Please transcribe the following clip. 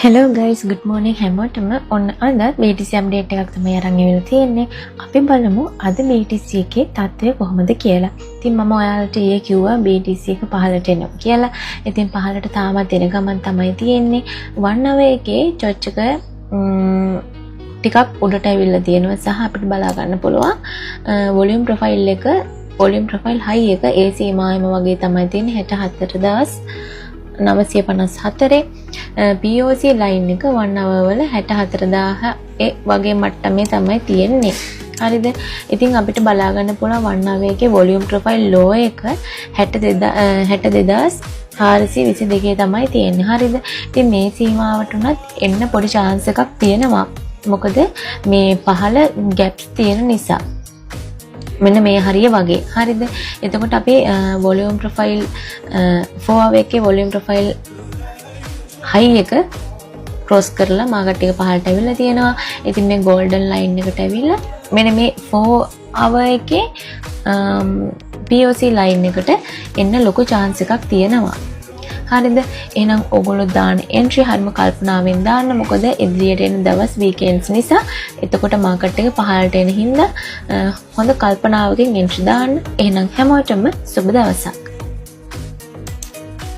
Hello guys, good morning හැමෝටම. ඔන්න අදත් BTC update එකක් තමයි අරන් ඇවිල්ලා තියෙන්නේ. අපි බලමු අද BTC එකේ තත්ත්වය කොහොමද කියලා. ඉතින් මම ඔයාලට ඊයේ කිව්වා BTC එක පහළට එනවා කියලා. ඉතින් පහළට තාමත් එන ගමන් තමයි තියෙන්නේ. 1 hour එකේ චොච් එක ටිකක් උඩට ඇවිල්ලා තියෙනවා සහ අපිට බලා ගන්න පුළුවන් වොලියුම් ප්‍රොෆයිල් එක, වොලියුම් ප්‍රොෆයිල් හයි එක ඒ සීමාවෙම වගේ තමයි තියෙන්නේ, 64,954. POC line එක 1 hour වල 64,000 ඒ වගේ මට්ටමේ තමයි තියෙන්නේ. හරිද? ඉතින් අපිට බලා ගන්න පුළුවන් 1 hour එකේ වොලියුම් ප්‍රොෆයිල් ලෝ එක 62,422 තමයි තියෙන්නේ. හරිද? ඉතින් මේ සීමාවට උනත් එන්න පොඩි චාන්ස් එකක් තියෙනවා. මොකද මේ පහළ ගැප්ස් තියෙන නිසා. මෙන්න මේ හරිය වගේ. හරිද? එතකොට අපි වොලියුම් ප්‍රොෆයිල් 4 hour එකේ වොලියුම් ප්‍රොෆයිල් හයි එක ක්‍රොස් කරලා මාකට් එක පහළට ඇවිල්ලා තියෙනවා. ඉතින් මේ ගෝල්ඩන් ලයින් එකට ඇවිල්ලා මෙන්න මේ 4 hour එකේ POC line එකට එන්න ලොකු චාන්ස් එකක් තියෙනවා. හරිද? එහෙනම් ඔයගොල්ලෝ දාන එන්ට්‍රි හරිම කල්පනාවෙන් දාන්න. මොකද ඉදිරියට එන දවස් වීකෙන්ඩ්ස් නිසා එතකොට මාකට් එක පහළට එන හින්දා හොඳ කල්පනාවකින් එන්ට්‍රි දාන්න. එහෙනම් හැමෝටම සුබ දවසක්.